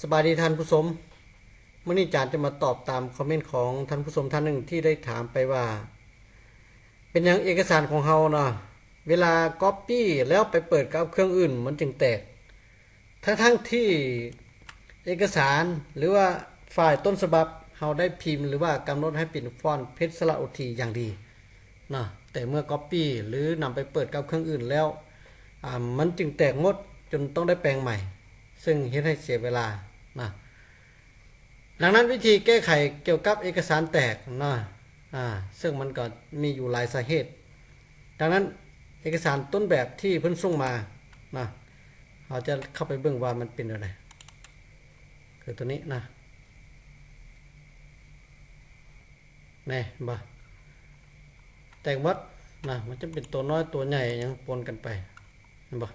ສະບາຍດີທ່ານຜູ້ຊົມ, ມື້ນີ້ອາຈານຈະມາຕອບຕາມຄອມເມັນຂອງທ່ານຜູ້ຊົມທ່ານໜຶ່ງທີ່ໄດ້ຖາມໄປວ່າ ເປັນຫຍັງເອກະສານຂອງເຮົານະ ເວລາກັອບປີ້ແລ້ວໄປເປີດກັບເຄື່ອງອື່ນມັນຈຶ່ງແຕກ ທັງໆທີ່ເອກະສານ ຫຼືວ່າຟາຍຕົ້ນສະບັບເຮົາໄດ້ພິມ ຫຼືວ່າກຳນົດໃຫ້ເປັນຟອນເພັດສະລະໂອທີຢ່າງດີນະ, ແຕ່ເມື່ອກັອບປີ້ ຫຼືນຳໄປເປີດກັບເຄື່ອງອື່ນແລ້ວ ອາ ມັນຈຶ່ງແຕກໝົດ ຈົນຕ້ອງໄດ້ແປງໃໝ່ ເຊິ່ງເຮັດໃຫ້ເສຍເວລານະ. ດັ່ງນັ້ນ ວິທີແກ້ໄຂກ່ຽວກັບເອກະສານແຕກນະ ອາ ເຊິ່ງມັນກໍມີຢູ່ຫຼາຍສາເຫດ. ດັ່ງນັ້ນ ເອກະສານຕົ້ນແບບທີ່ເພິ່ນສົ່ງມານະ ເຮົາຈະເຂົ້າໄປເບິ່ງວ່າມັນເປັນແນວໃດ ຄືຕົວນີ້ນະ ແນ່ ເຫັນບໍ່? ແຕກໝົດນະ, ມັນຈະເປັນຕົວນ້ອຍຕົວໃຫຍ່ຫຍັງປົນກັນໄປ ເຫັນບໍ່?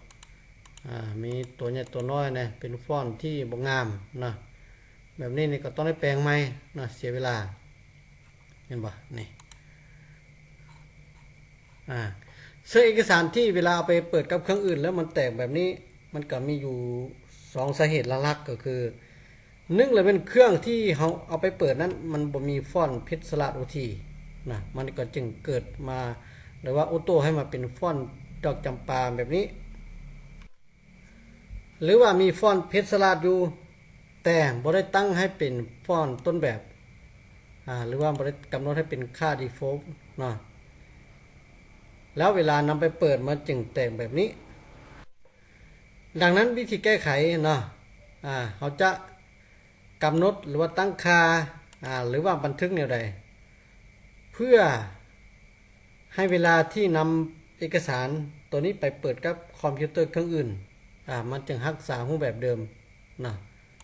ອາ ມີຕົວໃຫຍ່ຕົວນ້ອຍແນ່ ເປັນຟອນທີ່ບໍ່ງາມນະ, ແບບນີ້ນີ້ກໍຕ້ອງໄດ້ແປງໃໝ່ນະ ເສຍເວລາ ເຫັນບໍ່? ນີ້ ອາ ເຊິ່ງເອກະສານທີ່ເວລາເອົາໄປເປີດກັບເຄື່ອງອື່ນແລ້ວມັນແຕກແບບນີ້ ມັນກໍມີຢູ່ສອງສາເຫດຫຼັກໆ ກໍຄື ໜຶ່ງລະແມ່ນເຄື່ອງທີ່ເຮົາເອົາໄປເປີດນັ້ນ ມັນບໍ່ມີຟອນເພັດສະລາດໂອທີນະ, ມັນກໍຈຶ່ງເກີດມາ ຫຼືວ່າໂອໂຕ້ໃຫ້ມາເປັນຟອນດອກຈຳປາແບບນີ້ ຫຼືວ່າມີຟອນເພັດສະລາດຢູ່ ແຕ່ບໍ່ໄດ້ຕັ້ງໃຫ້ເປັນຟອນຕົ້ນແບບ ອາ ຫຼືວ່າບໍ່ໄດ້ກຳນົດໃຫ້ເປັນຄ່າດີຟອລເນາະ, ແລ້ວເວລານຳໄປເປີດມັນຈຶ່ງແຕກແບບນີ້. ດັ່ງນັ້ນ ວິທີແກ້ໄຂເນາະ ອາ ເຮົາຈະກຳນົດ ຫຼືວ່າຕັ້ງຄ່າ ອາ ຫຼືວ່າບັນທຶກແນວໃດ ເພື່ອໃຫ້ເວລາທີ່ນຳເອກະສານໂຕນີ້ໄປເປີດກັບຄອມພິວເຕີເຄື່ອງອື່ນ ອາ ມັນຈຶ່ງຮັກສາຮູບແບບເດີມເນາະ,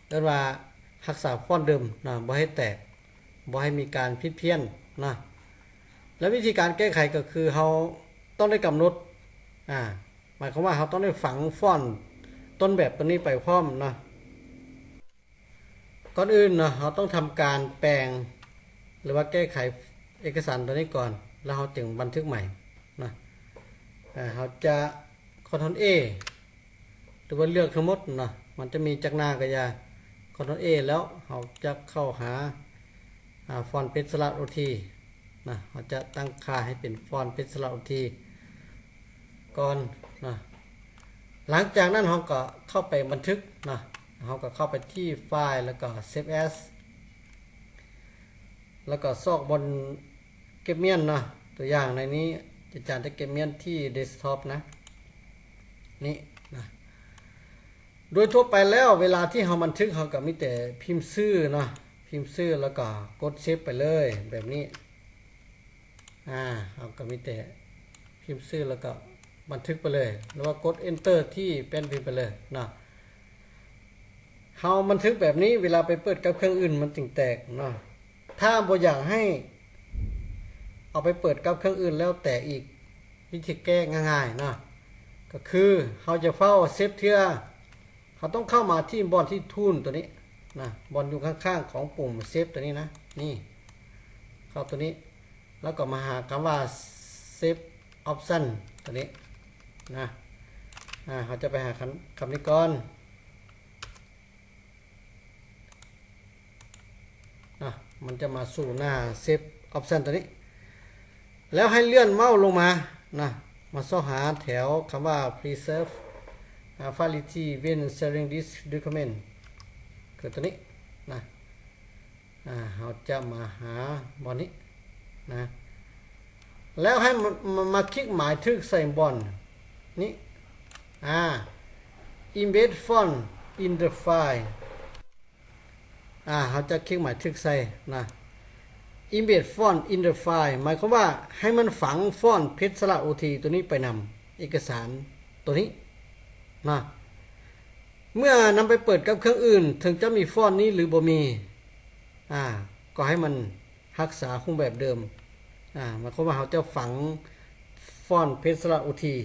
ເອີ້ນວ່າຮັກສາຟອນເດີມເນາະ ບໍ່ໃຫ້ແຕກ ບໍ່ໃຫ້ມີການຜິດພຽນເນາະ. ແລະ ວິທີການແກ້ໄຂກໍຄືເຮົາຕ້ອງໄດ້ກຳນົດ ອາ ໝາຍຄວາມວ່າເຮົາຕ້ອງໄດ້ຝັງຟອນຕົ້ນແບບຕົວນີ້ໄປພ້ອມເນາະ. ກ່ອນອື່ນເນາະ ເຮົາຕ້ອງທຳການແປງ ຫຼືວ່າແກ້ໄຂເອກະສານຕົວນີ້ກ່ອນ ແລ້ວເຮົາຈຶ່ງບັນທຶກໃໝ່ເນາະ. ອາ ເຮົາຈະ Ctrl A ຫຼືວ່າເລືອກທັງໝົດເນາະ, ມັນຈະມີຈັກໜ້າກໍຢ່າ Ctrl A ແລ້ວເຮົາຈະເຂົ້າຫາ ອາ ຟອນເພັດສະລາດໂອທີນະ, ເຮົາຈະຕັ້ງຄ່າໃຫ້ເປັນຟອນເພັດສະລາດໂອທີກ່ອນນະ. ຫຼັງຈາກນັ້ນເຮົາກໍເຂົ້າໄປບັນທຶກນະ, ເຮົາກໍເຂົ້າໄປທີ່ File ແລ້ວກໍ Save As ແລ້ວກໍຊອກບ່ອນເກັບມ້ຽນເນາະ, ຕົວຢ່າງໃນນີ້ອາຈານຈະເກັບມ້ຽນທີ່ Desktop ນະ ນີ້ນະ. ໂດຍທົ່ວໄປແລ້ວ ເວລາທີ່ເຮົາບັນທຶກ ເຮົາກໍມີແຕ່ພິມຊື່ເນາະ, ພິມຊື່ແລ້ວກໍກົດ Save ໄປເລີຍແບບນີ້. ອາ ເຮົາກໍມີແຕ່ພິມຊື່ແລ້ວກໍບັນທຶກໄປເລີຍ ຫຼືວ່າກົດ Enter ທີ່ແປ້ນພິມໄປເລີຍເນາະ. ເຮົາບັນທຶກແບບນີ້ ເວລາໄປເປີດກັບເຄື່ອງອື່ນມັນຈຶ່ງແຕກເນາະ. ຖ້າບໍ່ຢາກໃຫ້ເອົາໄປເປີດກັບເຄື່ອງອື່ນແລ້ວແຕກອີກ, ວິທີແກ້ງ່າຍໆເນາະ ກໍຄືເຮົາຈະເຝົ້າ Save ເທື່ອ ເຮົາຕ້ອງເຂົ້າມາທີ່ບ່ອນທີ່ Tool ຕົວນີ້ນະ, ບ່ອນຢູ່ຂ້າງໆຂອງປຸ່ມ Save ຕົວນີ້ນະ, ນີ້ ເຂົ້າຕົວນີ້ ແລ້ວກໍມາຫາຄຳວ່າ Save Option ຕົວນີ້ນະ. ອາ ເຮົາຈະໄປຫາຄຳ ຄຳນີ້ກ່ອນນະ, ມັນຈະມາສູ່ໜ້າ Save Option ຕົວນີ້ ແລ້ວໃຫ້ເລື່ອນເມົາສ໌ລົງມານະ, ມາຊອກຫາແຖວຄຳວ່າ Preserve Facility when sharing this document ຄືຕົວນີ້ນະ. ອາ ເຮົາຈະມາຫາບ່ອນນີ້ນະ ແລ້ວໃຫ້ມາ ມາ ມາຄລິກໝາຍຖືກໃສ່ບ່ອນນີ້ ອາ Embed Font in the File. ອາ ເຮົາຈະຄລິກໝາຍຖືກໃສ່ນະ Embed Font in the File ໝາຍຄວາມວ່າໃຫ້ມັນຝັງຟອນເພັດສະລະໂອທີຕົວນີ້ໄປນຳເອກະສານຕົວນີ້ນະ. ເມື່ອນຳໄປເປີດກັບເຄື່ອງອື່ນ ເຖິງຈະມີຟອນນີ້ຫຼືບໍ່ມີ ອາ ກໍໃຫ້ມັນຮັກສາຮູບແບບເດີມ. ອາ ໝາຍຄວາມວ່າເຮົາຈະຝັງຟອນເພັດສະລະໂອທີ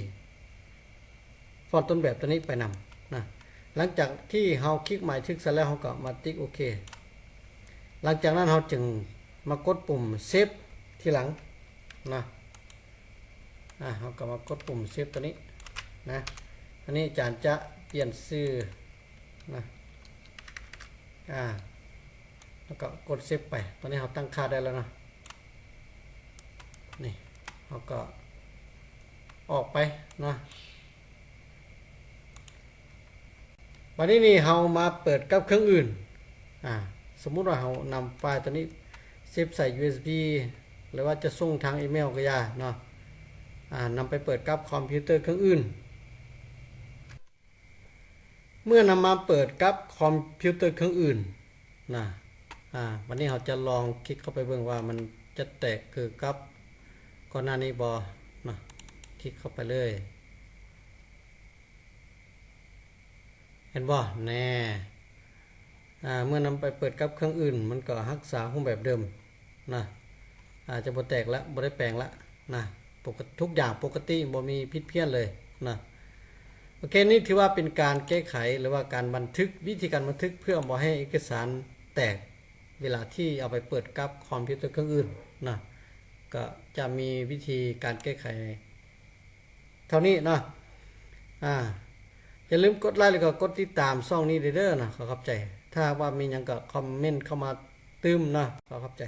ຟອນຕົ້ນແບບຕົວນີ້ໄປນຳນະ. ຫຼັງຈາກທີ່ເຮົາຄລິກໝາຍຖືກໃສ່ແລ້ວ ເຮົາກໍມາຕິກໂອເຄ. ຫຼັງຈາກນັ້ນເຮົາຈຶ່ງມາກົດປຸ່ມ Save ທີຫຼັງນະ. ອາ ເຮົາກໍມາກົດປຸ່ມ Save ຕົວນີ້ນະ. ອັນນີ້ອາຈານຈະປ່ຽນຊື່ນະ, ອ່າ ແລ້ວກໍກົດເຊບໄປ. ຕອນນີ້ເຮົາຕັ້ງຄ່າໄດ້ແລ້ວເນາະ. ນີ້ ເຮົາກໍອອກໄປເນາະ. ບັດນີ້ນີ້ເຮົາມາເປີດກັບເຄື່ອງອື່ນ. ອ່າ ສົມມຸດວ່າເຮົານຳໄຟລ໌ຕົວນີ້ເຊບໃສ່ ຢູເອັສບີ ຫຼືວ່າຈະສົ່ງທາງອີເມວກໍຢ່າເນາະ. ອ່າ ນຳໄປເປີດກັບຄອມພິວເຕີເຄື່ອງອື່ນ. ເມື່ອນຳມາເປີດກັບຄອມພິວເຕີເຄື່ອງອື່ນນະ. ອ່າ ບັດນີ້ເຮົາຈະລອງຄລິກເຂົ້າໄປເບິ່ງວ່າມັນຈະແຕກຄືກັບກ່ອນໜ້ານີ້ບໍ່ເນາະ. ຄລິກເຂົ້າໄປເລີຍ. ເຫັນບໍ່? ແນ່. ອ່າ ເມື່ອນຳໄປເປີດກັບເຄື່ອງອື່ນ ມັນກໍຮັກສາຮູບແບບເດີມນະ. ອາດຈະບໍ່ແຕກລະ ບໍ່ໄດ້ແປງລະນະ. ປົກກະ ທຸກຢ່າງປົກກະຕິ ບໍ່ມີຜິດພຽນເລີຍນະ. ໂອເຄ ນີ້ຖືວ່າເປັນການແກ້ໄຂ ຫຼືວ່າການບັນທຶກ, ວິທີການບັນທຶກເພື່ອບໍ່ໃຫ້ເອກະສານແຕກ ເວລາທີ່ເອົາໄປເປີດກັບຄອມພິວເຕີເຄື່ອງອື່ນນະ. ກໍຈະມີວິທີການແກ້ໄຂ ເທົ່ານີ້ເນາະ. ອາ ຢ່າລືມກົດໄລ ແລ້ວກໍກົດຕິດຕາມຊ່ອງນີ້ເດີເນາະ. ຂໍຂອບໃຈ. ຖ້າຫາກວ່າມີຫຍັງກໍຄອມເມັນເຂົ້າມາຕື່ມເນາະ. ຂໍຂອບໃຈ.